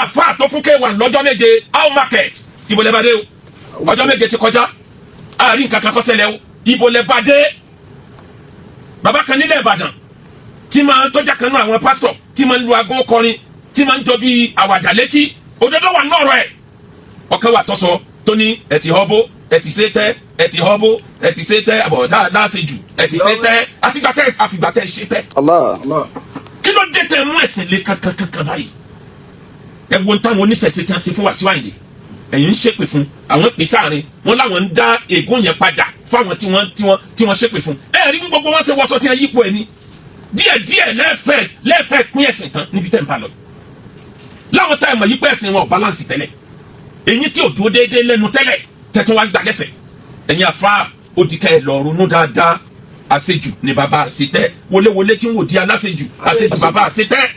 Àfa tó fún K1 lọ́jọ́ 7, how market? Ibo lẹ bá dé o? Ọjọ́ 7 ti kọjá, àárín nǹkan kan kó ṣẹlẹ̀ o. Ibo lẹ bá dé? Bàbá kan nílẹ̀ Ìbàdàn tí máa ń tọ́jà kan náà, àwọn pásítọ̀ tí máa ń lu aago kọrin, tí máa ń jọ bí àwàdà létí, òdodo wà nọ́ọ̀rọ̀ ẹ̀. Ọ̀kan wà tọ́sọ tó ní ẹ ti họ́ bó, ẹ ti ṣe tẹ́, ẹ ti họ́ bó, ẹ ti ṣe tẹ́, àbọ̀dá láṣejù, ẹ ti ṣe tẹ́, àtìgbà tẹ́, àfìgbà tẹ́ ṣe tẹ́. Allah. Kí ló dé tẹ́ mú ẹ̀sìn lé kankankankan báyìí? Ẹ wo ń táwọn oníṣẹ̀ṣe tí wọ́n ṣe fún Wàsíù Àyìndé. Ẹ̀yin ń ṣépè fún àwọn pè sáàrin wọn, láwọn ń dá ègún yẹn padà fáwọn tí wọ́n ṣépè fún. Ẹ rí bí gbogbo wọn ṣe wọṣọ tí wọ́n yípo ẹ ní díẹ̀ díẹ̀. Lẹ́ẹ̀fẹ́ pín ẹ̀sìn tán níbi tẹ́ ń bá lọ. Láwọn táyà mọ̀ yípo ẹ̀sìn wọn ò balance tẹ́lẹ̀, èyí tí ò dúró déédéé lẹ́nu tẹ́lẹ̀ tẹ́tún wá gbà lẹ́sẹ̀. Ẹ̀yin àfa, ó di ká ẹ lọ ronú dáadáa. Àṣejù ni bàbá àṣetẹ́, wọléwọlé tí ń wò di aláṣejù, àṣejù bàbá àṣetẹ́.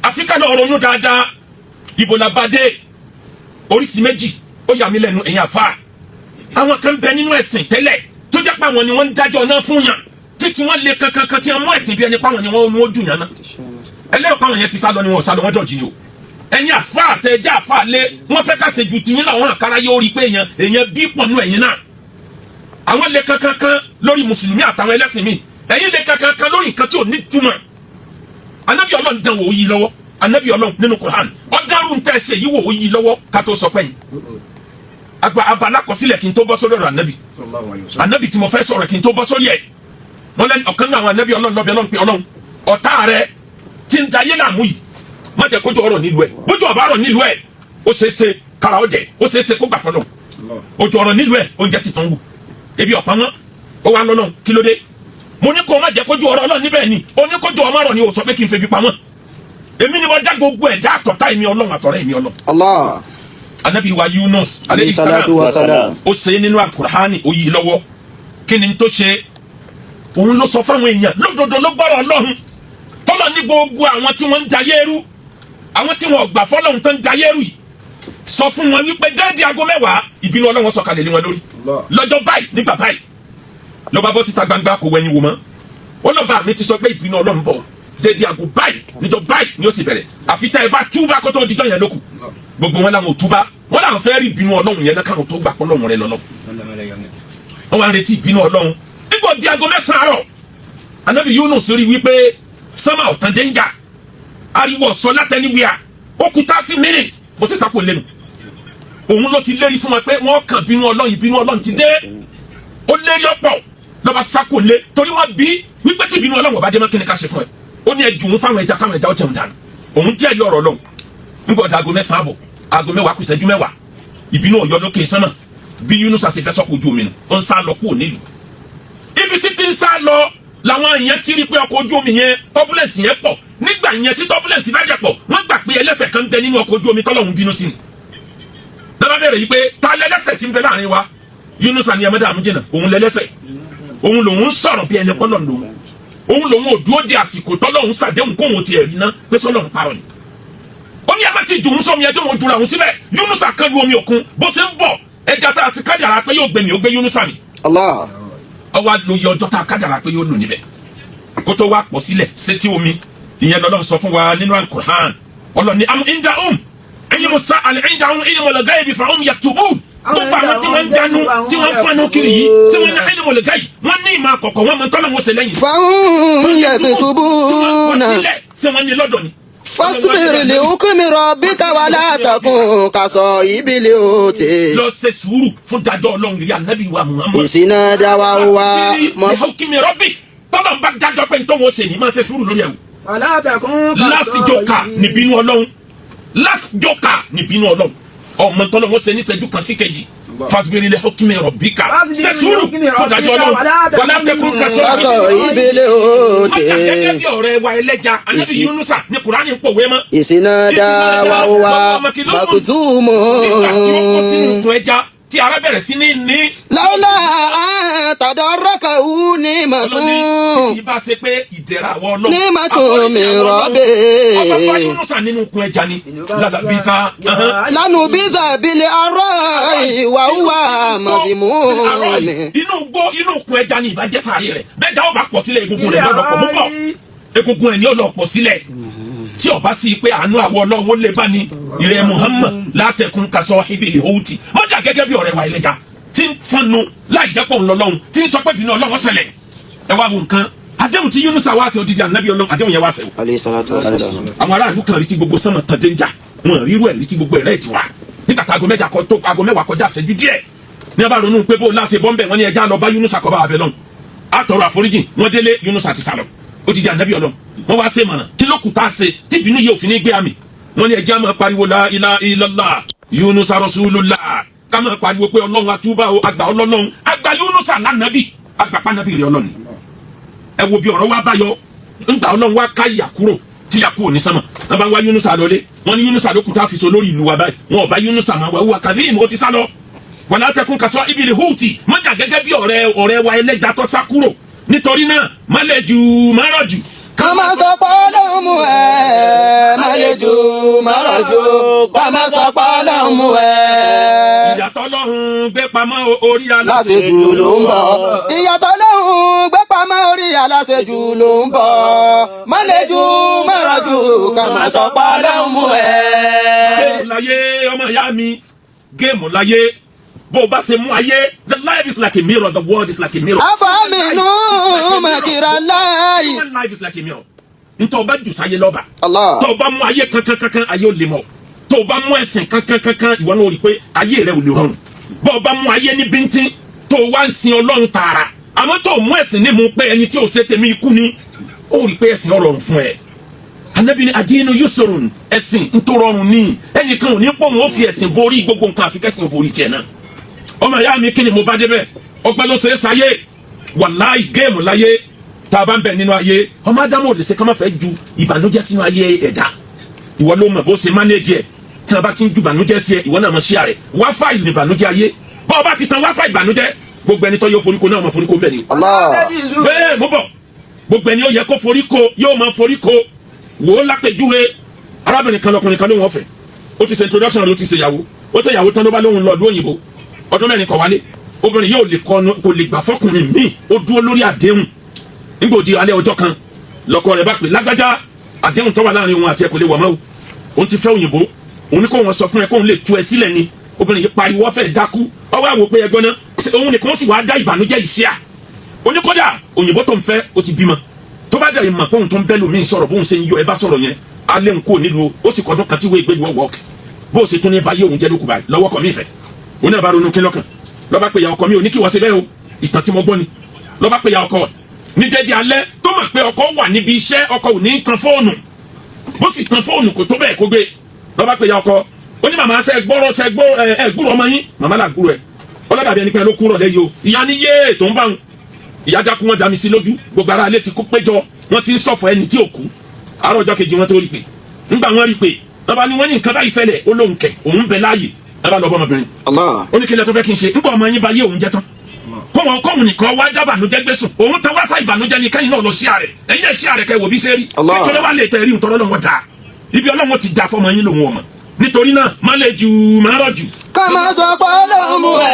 Àfi ká lọ ronú dáadáa. Ibo la bá dé? Oríṣi méjì ó yà mí lẹ́nu. Ẹ̀yin àfa, àwọn kan bẹ nínú ẹ̀sìn tẹ́lẹ̀ tó jẹ́ pé àwọn ni wọ́n ń dájọ́ náà fún yàn, títí wọ́n lé kankankan, tí wọ́n mú ẹ̀sìn bí ẹni pé àwọn ni wọ́n ń ojú yàn náà. Ẹlẹ́rọ pé àwọn yẹn ti sá lọ ni wọ́n sá lọ, wọ́n dọ̀jì ni o. Ẹ̀yin àfa, àtẹ̀jẹ́ àfa lé, wọ́n fẹ́ ká ṣe ju tiyín làwọn àkàrà yóò rí pé èèyàn èèyàn bí pọ̀ nù ẹ̀yin náà. Àwọn lé kankankan lórí mùsùlùmí àtàwọn ẹlẹ́sìn míì, ẹ̀yin lé kankankan lórí nǹkan tí ò ní túmọ̀. Anabi Ọlọ́run dán wò ó yí lọ́wọ́. Anabi Ọlọ́run nínú Quran ọ̀dàrú ń tẹ́ ṣe yí wò ó yí lọ́wọ́. Ká tó sọ pẹ́yìn agba abala kọsílẹ̀, kí n tó bọ́ sórí ọ̀rọ̀ anabi, anabi tí mo fẹ́ sọ̀rọ̀, kí n tó bọ́ sórí ẹ̀, wọ́n lẹ́nu ọ̀kan náà àwọn anabi Ọlọ́run lọ́bẹ̀ Ọlọ́run pé, Ọlọ́run, ọ̀tá rẹ tí ń dayé láàmú yìí, má jẹ́ kójú ọ̀rọ̀ nílùú ẹ̀. Bójú ọ̀bá rọ̀ nílùú ẹ̀, ó ṣeé ṣe kára ọ̀dẹ̀, ó ṣeé ṣe kó gbà fọlọ́. Ojú ọ̀rọ̀ nílùú ẹ̀, oúnjẹ sì tán wù, ebi ọ̀pá wọn. Ó wà lọ́nà, kí ló dé? Mo ní kó má jẹ́ kójú ọ̀rọ̀ Ọlọ́run níbẹ̀ ni. Ó ní kójú ọmọ rọ̀ ni. Ó sọ pé kí n febi pa wọ́n. Èmi ni mo dá gbogbo ẹ̀dá, àtọ̀tá èmi Ọlọ́run, àtọ̀rẹ́ èmi Ọlọ́run. Allah. Anabi wa Yunus alayhi salatu wa salam. Ó ṣe é nínú Alukur'ani, ó yí lọ́wọ́. Kí ni tó ṣe? Òun ló sọ fáwọn èèyàn lódodo, ló gbọ́rọ̀ Ọlọ́run tọ́lọ̀ ní gbogbo àwọn tí wọ́n ń jayé rú, àwọn tí wọ́n gbà fọlọ́run tó ń jayé rú yìí, sọ fún wọn wípé déédéé aago 10, ìbínú Ọlọ́run sọ̀kalẹ̀ lé wọn lórí lọ́jọ́ báyìí, nígbà báyìí. Ló bá bọ́ síta gbangba, kò wẹ̀yìn wò mọ́. Ó lọ́ba mi ti sọ pé ìbínú Ọlọ́run bọ̀ déédéé aago báyìí, níjọ́ báyìí ni ó sì bẹ̀rẹ̀, àfi tá ẹ bá túbá kó tó dijọ́ yẹn lókù. Gbogbo wọn làwọn ò túbá, wọn làwọn fẹ́ rí ìbínú Ọlọ́run yẹn káwọn tó gbà pọ́ lọ́run rẹ lọ́lọ́. Wọn wá ń retí ìbínú Ọlọ́run. Nígbà di aago 9 àárọ̀, Anabi Yunus rí wípé sánmà ọ̀tàn jẹ́njà, ariwo ọ̀sọ́ látẹniwíà, ó kù 30 minutes, kò sí sápò lẹ́nu. Òun ló ti lérí fún wọn pé wọ́n kàn bínú Ọlọ́run, ìbínú Ọlọ́run ti dé. Ó lérí ọ̀pọ̀ lọ́ba sápò lé, torí wọ́n bí wípé tí ìbínú Ọlọ́run ọba dé mọ́, kí ni ká ṣe fún ẹ? Ó ní ẹ jù ú fáwọn ẹja, káwọn ẹja ó jẹun dànù. Òun jẹ́rìí ọ̀rọ̀ Ọlọ́run. Nígbà ọ̀dà aago 9 àbọ̀, aago 10 kù ìṣẹ́jú 10, ìbínú ọ̀yọ́ lókè sánmà. Bí Yunus ṣe bẹ́ sọ́kò ojú omi nù, ó ń sá lọ kúrò nílùú. Ibi títí ń sá lọ làwọn èèyàn ti rí pé ọkọ̀ ojú omi yẹn, turbulence yẹn pọ̀. Nígbà yẹn tí turbulence bá jẹ pọ̀, wọ́n gbà pé ẹlẹ́sẹ̀ kan ń bẹ nínú ọkọ̀ ojú omi tọ́lọ́hún bínú sí ni. Lọ́ba bẹ̀rẹ̀ yìí pé ta lẹ́lẹ́sẹ̀ tí ń bẹ láàrin wa? Yunus ni ẹ̀mẹ́dà àmújìnà, òun lẹ́lẹ́sẹ̀, òun lòun sọ̀rọ̀ bí ẹni pọ́lọ̀ lòun, òun lòun ò dúró di àsìkò tọ́lọ́hún sàdéhùn kóhun tiẹ̀ rí ná pé sọ́lọ́hún parọ́ ni. Ó ní ẹ má ti jù ú sómi, ẹjọ́ wọn jura òun síbẹ̀. Yunus kan lu omi òkun, bó ṣe ń bọ̀, ẹja tá a ti kájàrà pé yóò gbẹmí, ó gbé Yunus mi. Allah. Ọwọ́ àlòyé ọjọ́ tá a kájàrà pé yóò lò níbẹ̀ kó tó wá pọ̀ sílẹ̀ sétí omi. Ìyẹn lọ́lọ́run sọ fún wa nínú Al-Qur'an. Ọlọ́ni am indahum ilmu sa al indahum ilmul ghaibi fahum yaktubun. Gbogbo àwọn tí wọ́n ń dánú, tí wọ́n ń fọnú kiri yìí, tí wọ́n ní ilmul ghaib, wọ́n ní ìmọ̀ àkọ́kọ́, wọ́n mọ tọ́lọ̀ wọn ṣe lẹ́yìn. Fahum tí wọ́n kọ yaktubuna. sílẹ̀, ṣé wọ́n ní lọ́dọ̀ ni? Fasbir li hukmi rabbika wala takun kasahibil huti. Lọ ṣe sùúrù fún dájọ́ Ọlọ́run rí, Anabi wa Muhammad. Idh nada wa huwa Fasbir li hukmi rabbik. Tọ́lọ̀ ń bá dájọ́ pé nítorí wọ́n ṣe ní, máa ṣe sùúrù lórí ẹ̀ wò. Last joker níbínú Ọlọ́run, last joker níbínú Ọlọ́run. Ọmọ tọ́lọ́ wọn ṣe ní ìṣẹ́jú kan sí kejì. Fasbir li hukmi rabbika, ṣe sùúrù fún dájọ́ Ọlọ́run, wala takun kasahibil huti. Má dà gẹ́gẹ́ bí ọ̀rẹ́ wa ẹlẹ́ja, Anabi Yunusa ní Kùránì ń pòwe mọ́. Idh nada wa huwa makdhum. Nígbà tí ó kó sínú ikùn ẹja, tí ara bẹ̀rẹ̀ sí ní Lawla an tadarakahu ni'matun. Ọlọ́ni tí kì í bá ṣe pé ìdẹ̀ra àwọn Ọlọ́run, Ni'matun min rabbi. Ọba bá Yunusa nínú ikùn ẹja ni lálàbí ta. Lanubidha bil arra'i wa huwa madhmum. Inú gbó, inú ikùn ẹja ni ìbàjẹ́ sáré rẹ̀ bẹ́ẹ̀ já, ó bá pọ̀ sílẹ̀, egungun rẹ̀ lọ́dọ̀ pọ̀ mú bọ̀, egungun ẹ̀ ní ó lọ pọ̀ sílẹ̀. Tí ó bá sí pé àánú àwọ Ọlọ́run ó lè bá ní ìrẹ Muhammad, لا تكن كصاحب الحوت, má dà gẹ́gẹ́ bí ọ̀rẹ́ wa ẹlẹ́ja tí ń fọnù láì jẹ́ pọ̀ ńlọlọ́run, tí ń sọ pé ìbínú Ọlọ́run ṣẹlẹ̀. Ẹ wá wo nǹkan, àdéhùn tí Yunusa wá ṣe, odidi ànábì Ọlọ́run, àdéhùn yẹn wá ṣe o. Alayhi salatu wa salam. Àwọn aráàlú kan rí tí gbogbo sánmà tán dénjà, wọn rírú ẹ̀ rí tí gbogbo ẹ̀rẹ́ ti wá. Nígbà tá aago 8 kọ tó aago 10 kọjá ṣẹ́jú díẹ̀ ní a bá ronú pé bó láṣẹ bọ́m̀bẹ̀, wọ́n ní ẹja lọ bá Yunusa kọ́ bá abẹ lọ́hùn, àtọrọ àforíjì. Wọ́n délé, Yunusa ti sálọ, odidi ànábì Ọlọ́run. Wọ́n wá ṣe mọ̀nà, kí ló kù tá a ṣe tí ìbínú yìí ò fi ní gbé àmì? Wọ́n ní ẹja máa pariwo لا إله إلا الله Yunusa رسول الله, ká máa pariwo pé Ọlọ́run àtúbà o, àgbà Ọlọ́run, àgbà Yunusa lánàbì, àgbà pánábì rẹ̀ Ọlọ́run. Ẹ wo bí ọ̀rọ̀ wa bá yọ. Ńgbà Ọlọ́run wa ká ìyà kúrò, tí ìyà kúrò ní sánmà, wọn bá ń wá Yunusa lọlé. Wọn ní Yunusa ló kù tá a fi so lórí ìlú wa báyìí. Wọn ò bá Yunusa máa wá wá kàdé ìmọ̀, ó ti sá lọ. ولا تكن كصاحب الحوت, má dà gẹ́gẹ́ bí ọ̀rẹ́ wa ẹlẹ́ja tó sá kúrò. Nítorí náà, má lè jù, má rọ̀ jù. Ká má sọ pé Ọlọ́run mú ẹ, má lè jù, má rọ̀ jù. Ká má sọ pé Ọlọ́run mú ẹ. Ìyàtọ̀ Ọlọ́run gbé pamọ́ orí Aláṣejù ló ń bọ̀. Ìyàtọ̀ lóhùn gbé pamọ́ orí aláṣejù ló ń bọ̀. Má lè jù, má rọ̀ jù. Ká má sọ pé Ọlọ́run mú ẹ. Game láyé, ọmọ ìyá mi, game láyé. Bó o bá ṣe mú ayé, the life is like a mirror, the world is like a mirror. أفأمنوا مكر الله. Human life is like a mirror. Ntọ́ o bá jù sáyé lọ́ba. Allah. Tó o bá mú ayé kankan kankan, ayé ò lè mọ̀. Tó o bá mú ẹ̀sìn kankan kankan, ìwọ náà rí i pé ayé rẹ ò lè rọrùn. Bó o bá mú ayé ní bíntín, tó o wá ń sin Ọlọ́run tààrà, àmọ́ tó o mú ẹ̀sìn ní mu pé ẹni tí o ṣe tèmi ikú ni, ó rí i pé ẹ̀sìn ọ̀rọ̀rùn fún ẹ. Anabi ni الدين يسر, ẹ̀sìn ntòrọrùn ní. Ẹnìkan ò ní pọ̀ wọn ó fi ẹ̀sìn borí gbogbo nǹkan, àfi kẹ́sìn borí tiẹ̀ náà. Ọmọ ìyá mi, kí ni mo bá débẹ̀? Ọpẹ́ ló ṣe é sáyé. Wàláì, game láyé tá a bá ń bẹ nínú ayé. Ọmọ Ádámù ò lè ṣe ká má fẹ́ ju ìbànújẹ́ sínú ayé ẹ̀dá. Ìwọ ló mọ̀ bó ṣe manage ẹ̀. Tí wọ́n bá ti ń ju ìbànújẹ́ sí ẹ, ìwọ náà mọ̀ sí àrẹ wáfà ìbànújẹ́ ayé. Bọ́ ọ bá ti tan wáfà ìbànújẹ́, gbogbo ẹni tó yóò foríko náà mọ̀ foríko bẹ́ẹ̀ ni. Allah. Bẹ́ẹ̀ mo bọ̀, gbogbo ẹni ó yẹ kó foríko yóò máa foríko. Wò ó, lápèjúwe, arábìnrin kan, lọkùnrin kan ló wọ́n fẹ́. Ó ti ṣe introduction, ló ti ṣe ìyàwó. Ó ṣe ìyàwó tán, ló bá lóhun lọ ìlú òyìnbó ọdún 4, kọ̀ wálé. Obìnrin yóò lè kọnu, kò lè gbà fọkùnrin míì. Ó dúró lórí àdéhùn. Nígbà òdi alẹ́ ọjọ́ kan, lọ́kọ rẹ̀ bá pè: "Lágbájá, àdéhùn tó wà láàrin òun àti ẹ kò lè wọ̀ mọ́ o, òun ti fẹ́ òyìnbó." Òun ní kó wọn sọ fún ẹ kóun lè tú ẹ sílẹ̀ ni. Obìnrin yìí pariwo, fẹ́ dákú. Ọwọ́ àwò pé ẹgbọ́n náà, òun nìkan sì wá dá ìbànújẹ́ yìí sí à. Oníkódà, òyìnbó tó ń fẹ́, ó ti bímọ. Tó bá dẹ̀ mọ̀ pé òun tó ń bẹ́ lómi sọ̀rọ̀, bóun ṣe ń yọ ẹ bá sọ̀rọ̀ yẹn, alẹ́ ń kó nílùú. Ó sì kọ́dún kan tí wọ́n ìgbélu ọwọ́ bó o ṣe tún ní báyé òun jẹ́ lókùbá lọ́wọ́ kọ́ mi ìfẹ́. Òun náà bá ronú kí lọ́kàn, lọ́ba pé ìyá ọkọ mi ò ní kí wọ́n ṣe bẹ́ẹ̀ o. Ìtàn tí mo gbọ́ ni. Lọ́ba pé ìyá ọkọ ní jẹ́jẹ́ alẹ́, tó mọ̀ pé ọkọ wà níbi iṣẹ́, ọkọ ò ní tan fóònù, bó sì tan fóònù kò tó bẹ́ẹ̀ kó gbé. Lọ́ba pé ìyá ọkọ, ó ní, "Màmá, ṣe gbọ́rọ̀, ṣe gbọ́ ẹ gbúrò ọmọ yín?" Màmá là gbúrò ẹ, ọlọ́dàbí ẹni pé ló kúrọ̀ lẹ́yìn o. Ìyá ní yéè tó ń bá wọn, ìyá dákú, wọn dá mi sí lójú. Gbogbo ara ilé ti kó péjọ, wọn ti ń ṣọ̀fọ̀ ẹni tí ò kú. Àárọ̀ ọjọ́ kejì, wọn tó rí pé ńgbà wọn rí pé wọn bá ní wọn ní nǹkan báyìí ṣẹlẹ̀, ó lóun kẹ òun bẹ láàyè. Ẹ bá lọ bọ́ ọmọbìnrin. Allah. Ó ní, kí lẹ tó fẹ́ kí n ṣe? Ńgbà ọmọ yín bá yé òun jẹ tán, kóhun kóhun nìkan wá dá ìbànújẹ́ gbé sùn, òun tán wá fà ìbànújẹ́ ni. Kẹ́yìn náà lọ sí àrẹ, ẹ̀yin náà sí àrẹ, kẹ́ wò bí ṣe rí. Allah. Kékeré wà lè tẹ rí ntọ́rọ́ lọ́wọ́ dáa, ibi Ọlọ́run ti da fọmọ yín lòun ọmọ. Nítorí náà, má lè jù, má rọ̀ jù. Ká má sọ pé Ọlọ́run mú ẹ.